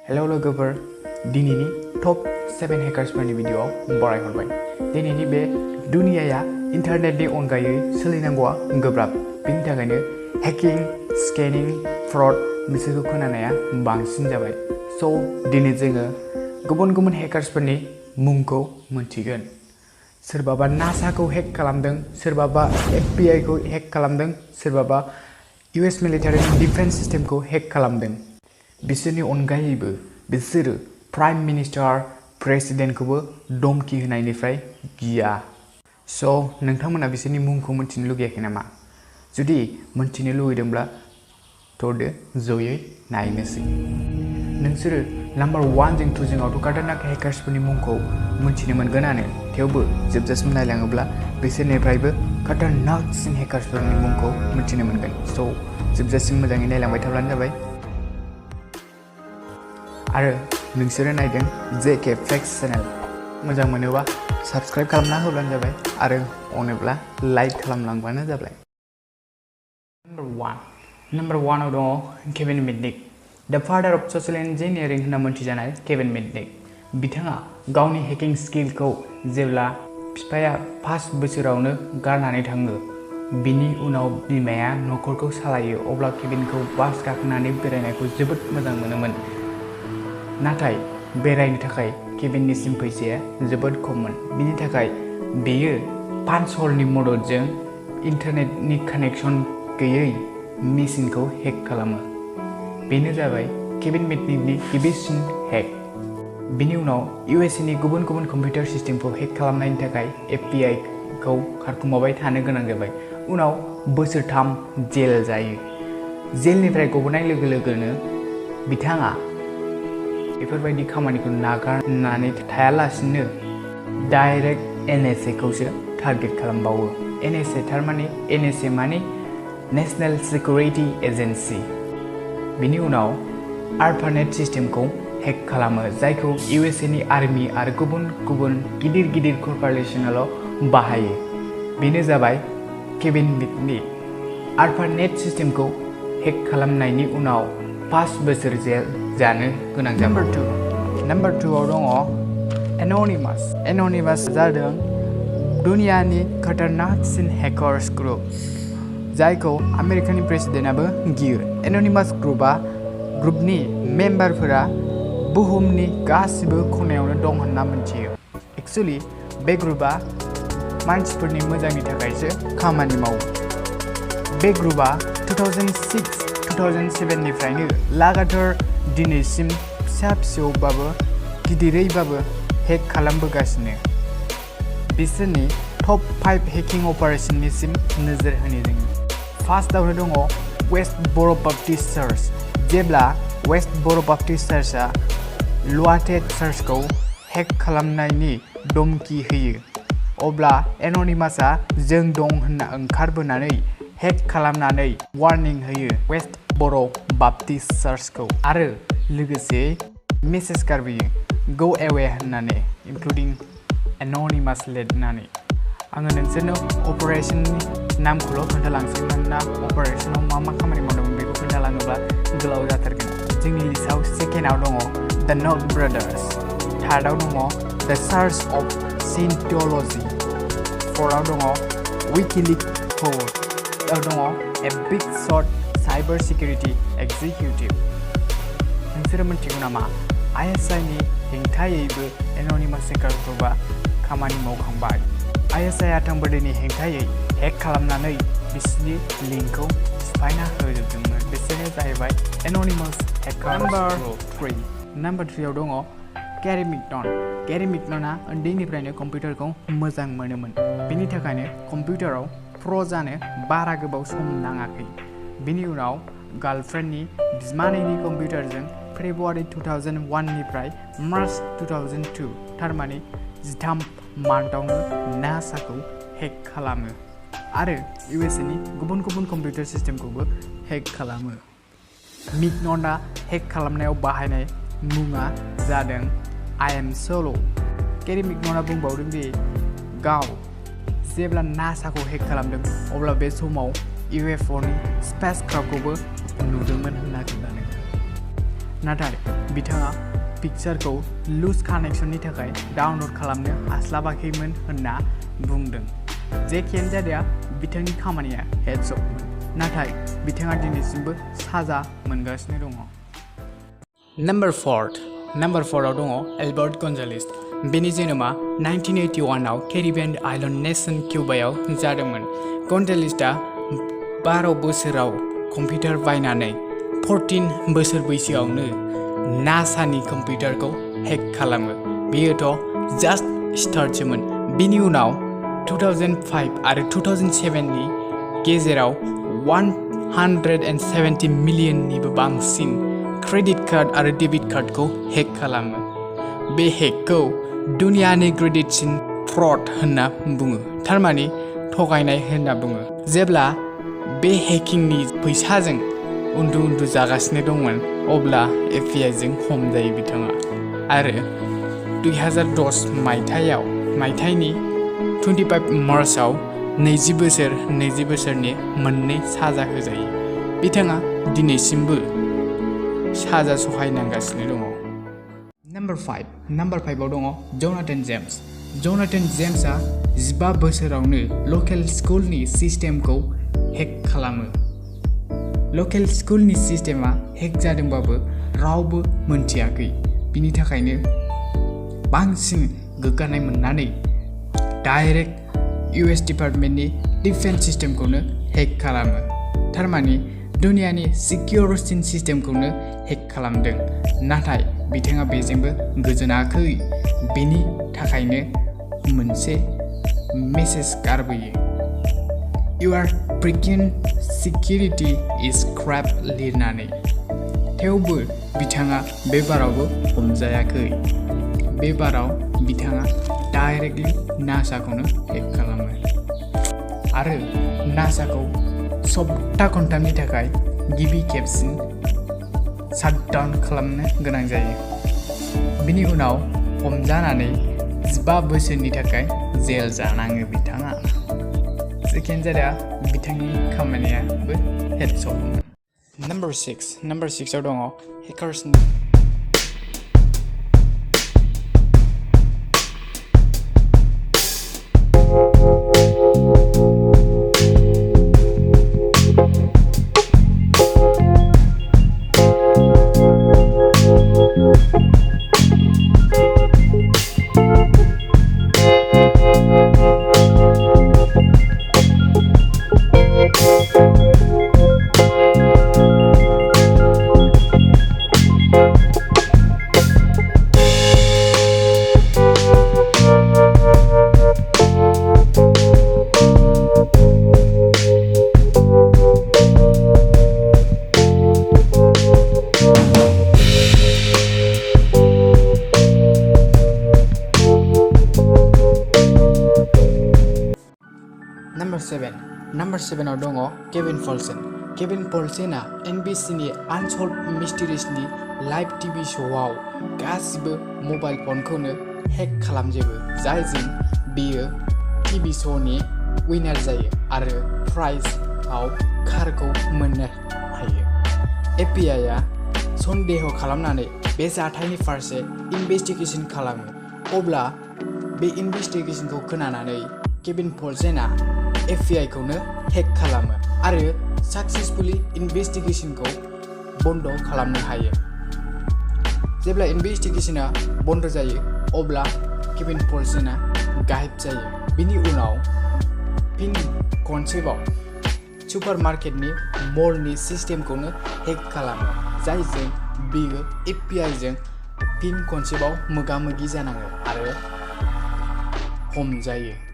Hello लोगोफोर दिनैनि top 7 हेकार्सफोरनि भिडिअआव बरायहरबाय। दिनैनि बे दुनियाया इन्टारनेटनि अनगायै सोलिनांगौआ गोब्राब। बेनि थाखायनो हेकिं, स्केनिं, फ्रड बिसोरखौ खोनानाया बांसिन जाबाय। सो दिनै जोङो गुबुन हेकार्सफोरनि मुंखौ मोनथिगोन। सोरबाबा नासाखौ हेक खालामदों, सोरबाबा FBI खौ हेक खालामदों, सोरबाबा US मिलिटारिनि डिफेन्स सिस्टेमखौ हेक खालामदों। बिसोरनि अनगायैबो बिसोरो प्राइम मिनिस्टार प्रेसिडेन्टखौबो धमकी होनायनिफ्राय गिया। सो नोंथांमोना बिसोरनि मुंखौ मिथिनो लुगैयाखै नामा? जुदि मिथिनो लुगैदोंब्ला थ'दो जयै नायनोसै। नोंसोरो नाम्बार 1 जों 2 जोंआवथ' खतरनाक हेकार्सफोरनि मुंखौ मिथिनो मोनगोनानो, थेवबो जोबजासिम नायलाङोब्ला बिसोरनिफ्रायबो खतरनाकसिन हेकार्सफोरनि मुंखौ मिथिनो मोनगोन। सो जोबजासिम मोजाङै नायलांबाय थाब्लानो जाबाय। आरो नोंसोरो नायदों JK Facts चेनेल। मोजां मोनोबा साबस्क्राइब खालामना होब्लानो जाबाय आरो अनोब्ला लाइक खालामलांबानो जाबाय। नाम्बार 1 आव दङ केविन मिटनिक, द फादार अफ ससियेल इन्जिनियारिं होनना मोनथिजानाय केविन मिटनिक। बिथाङा गावनि हेकिं स्किलखौ जेब्ला बिफाया 5 बोसोरावनो गारनानै थाङो, बिनि उनाव बिमाया न'खरखौ सालायो, अब्ला केविनखौ बास गाखोनानै बेरायनायखौ जोबोद मोजां मोनोमोन। नाथाय बेरायनो थाखाय केविननिसिम फैसाया जोबोद खममोन। बिनि थाखाय बेयो पान्चहलनि मददजों इन्टारनेटनि कानेक्सन गैयै मेसिनखौ हेक खालामो। बेनो जाबाय केविन मिटनिकनि गिबिसिन हेक। बिनि उनाव USA नि गुबुन कम्पिउटार सिस्टेमखौ हेक खालामनायनि थाखाय FBI खौ खारखुमाबाय थानो गोनां जाबाय। उनाव बोसोरथाम जेल जायो। जेलनिफ्राय गबोनाय लोगो लोगोनो बिथाङा बेफोरबायदि खामानिखौ नागारनानै थायालासिनो डाइरेक्ट NSA खौसो टारगेट खालामबावो। NSA थारमाने NSA माने नेशनेल सिकिउरिटि एजेन्सि। बिनि उनाव आर्पानेट सिस्टेमखौ हेक खालामो, जायखौ USA नि आर्मि आरो गुबुन गिदिर कर्प'रेसनाल' बाहायो। बेनो जाबाय केविन मिटनिक। आर्पानेट सिस्टेमखौ हेक खालामनायनि उनाव 5 बोसोर जेल जानो गोनां जाबाय। नाम्बार 2 आव दङ एन'निमास। एन'निमास जादों दुनियानि खतरनाकसिन हेकार्स ग्रुप, जायखौ आमेरिकानि प्रेसिडेन्टआबो गियो। एन'निमास ग्रुपनि मेम्बारफोरा बुहुमनि गासिबो खनायावनो दं होनना मिथियो। एक्चुअली बे ग्रुपआ मानसिफोरनि मोजांनि थाखायसो खामानि मावो। बे ग्रुपआ 2006-2007 निफ्रायनो लागातार दिनैसिम फिसा-फिसौबाबो गिदिरैबाबो हेक खालामबोगासिनो। बिसोरनि टप 5 हेकिं अपारेशननिसिम नोजोर होनि जोङो। फार्स्टआवनो दङ वेस्ट बर' बाप्टिस्ट चार्च। जेब्ला वेस्ट बर' बाप्टिस्ट चार्चआ लुआटेड चार्चखौ हेक खालामनायनि धमकी होयो, अब्ला एन'निमासआ जों दं होनना ओंखारबोनानै हेक खालामनानै वार्निं होयो वेस्ट बर' बाप्टिस्ट चार्चखौ, आरो लोगोसे मेसेज गारबोयो गो एवे होननानै, इनक्लुडिं एन'निमास लिरनानै। आङो नोंसोरनो अपारेशननि नामखौल' खोन्थालांसै, मानोना अपारेशनाव मा खामानि मावदोंमोन बेखौ खोन्थालाङोब्ला गोलाव जाथारगोन। जोंनि लिस्टआव सेकेन्डआव दङ द नक ब्रादार्स, थार्डआव दङ द चार्च अफ साइन्टोल'जि, फोर्थआव दङ विकिलिक्स, फोर्थआव दङ a big shot cyber security executive. नोंसोरो मिथिगौ नामा ISI नि हेंथायैबो एन'निमास हेकार ग्रुपआ खामानि मावखांबाय। ISI आथोनबादिनि हेंथायै हेक खालामनानै बिसोरनि लिंकखौ सिफायना होजोबदोंमोन। बिसोरो जाहैबाय एन'निमास हेकार ग्रुप। नाम्बार 3 आव दङ गेरी मिल्टन। गेरी मिल्टनआ उन्दैनिफ्रायनो कम्पिउटारखौ मोजां मोनोमोन। बेनि थाखायनो कम्पिउटाराव प्र' जानो बारा गोबाव सम नाङाखै। बिनि उनाव गार्लफ्रेन्डनि बिमानैनि कम्पिउटारजों फेब्रुवारि 2001 निफ्राय मार्च 2002, थारमाने 13 मान्थआवनो नासाखौ हेक खालामो आरो USA नि गुबुन कम्पिउटार सिस्टेमखौबो हेक खालामो। मिल्टनआ हेक खालामनायाव बाहायनाय मुङा जादों IM Solo। गेरी मिल्टनआ बुंबावदों दि गाव जेब्ला नासाखौ हेक खालामदों, अब्ला बे समाव UFO नि स्पेस क्राफ्टखौबो नुदोंमोन होनना खोन्थादों। नाथाय बिथाङा पिक्चारखौ लुज कानेक्शननि थाखाय डाउनल'ड खालामनो हास्लाबाखैमोन होनना बुंदों। जेखियानो जाया बिथांनि खामानिया हेड्स अफ, नाथाय बिथाङा दिनैसिमबो साजा मोनगासिनो दङ। नाम्बार 4 दङ एल्बार्ट गन्जालेस। बेनि जोनोमा 1981 आव केरिबियान आइलेन्ड नेशन किउबायाव जादोंमोन। गन्जालेसआ 12 बोसोराव कम्पिउटार बायनानै 14 बोसोर बैसोआवनो नासानि कम्पिउटारखौ हेक खालामो। बेयोथ' जास्ट स्टार्टसोमोन। बिनि उनाव 2005 आरो 2007 नि गेजेराव 170 मिलियननिबो बांसिन क्रेडिट कार्ड आरो डेबिट कार्डखौ हेक खालामो। बे हेकखौ दुनियानि गिदिरसिन फ्रड होनना बुङो, थारमाने थगायनाय होनना बुङो। जेब्ला बे हेकिंनि फैसाजों उन्दु जागासिनो दंमोन अब्ला FBI जों हमजायो बिथाङा आरो 2010 मायथाइनि 25 मार्चआव 20 बोसोरनि मोननै साजा होजायो। बिथाङा दिनैसिमबो साजा सहायनांगासिनो दङ। नाम्बार 5 आव दङ जनाथन जेम्स। जनाथन जेम्सआ 15 बोसोरावनो लकेल स्कुलनि सिस्टेमखौ हेक खालामो। लकेल स्कुलनि सिस्टेमा हेक जादोंबाबो रावबो मोनथियाखै। बिनि थाखायनो बांसिन गोग्गानाय मोननानै डाइरेक्ट US डिपार्टमेन्टनि डिफेन्स सिस्टेमखौनो हेक खालामो। थारमाने दुनियानि सिकिउरसिन सिस्टेमखौनो हेक खालामदों। नाथाय बिथाङा बेजोंबो गोजोनाखै। बेनि थाखायनो मोनसे message गारबोयो, "Your freaking security is crap" लिरनानै। थेवबो बिथाङा बे बारावबो हमजायाखै। बे बाराव बिथाङा डाइरेक्टलि नासाखौनो हेक खालामो आरो नासाखौ सप्ता खनथामनि थाखाय गिबि खेबसिन शाटडाउन खालामनो गोनां जायो। बिनि उनाव हमजानानै 15 बोसोरनि थाखाय जेल जानाङो बिथाङा। जेखियानो जाया बिथांनि खामानियाबो हेड्स अफ। नाम्बार 6 आव दङ हेकार्सनि। नाम्बार 7 आव दङ केविन पलसन। केविन पलसनआ NBCनि आनसल्भ मिस्टेरिसनि लाइभ TV श'आव गासिबो मबाइल फनखौनो हेक खालामजोबो, जायजों बियो TV श'नि विनार जायो आरो प्राइजआव कारखौ मोननो हायो। FBIआ सन्देह खालामनानै बे जाथायनि फारसे इनभेस्टिगेशन खालामो। अब्ला बे इनभेस्टिगेशनखौ खोनानानै केविन पलसनआ FBI खौनो हेक खालामो आरो साक्सेसफुली इनभेस्टिगेशनखौ बन्द खालामनो हायो। जेब्ला इनभेस्टिगेशना बन्द जायो अब्ला केविन पलसनआ गायब जायो। बिनि उनाव फिन खनसेबाव सुपारमार्केटनि मलनि सिस्टेमखौनो हेक खालामो, जायजों बियो FBI जों फिन खनसेबाव मोगा-मोगि जानाङो आरो हमजायो।